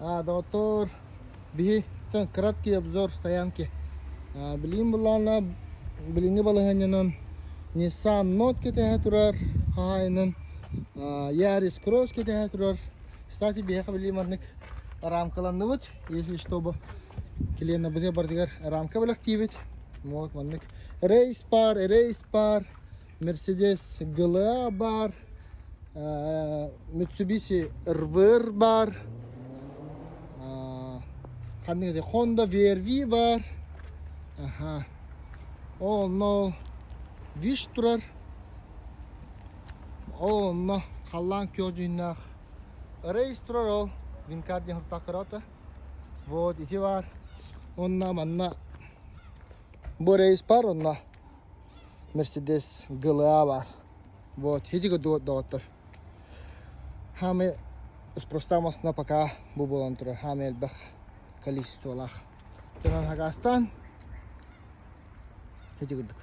Доҕоттоор, биһи краткий обзор стоянки. Билигин былаана билиҥҥи балаһыанньанан Nissan Note кэтэһэ турар хаһаайынын Yaris Cross кэтэһэ турар. Кстати, биһиэхэ билигин маннык рамкаланныбыт. Если чтобы клиеннабытыгар барытыгар рамка бэлэхтиибит. Вот маннык рейс баар, рейс баар, Mercedes GLA баар, Mitsubishi RVR баар, ханнык этэй Honda VR-V баар, аха, ол онно Wish турар, ол онно халлаан күөх дьүһүннээх Рейс турар ол, Винкар диэн хуртаах кыраата. Вот ити баар. Онно манна бу рейс баар онно Mercedes GLA баар. Вот, ити доҕоттор. Хаамай спроста массыына пока бу буолан турар. Хаамай элбэх количестволаах. Тынан хакастан ити курдук.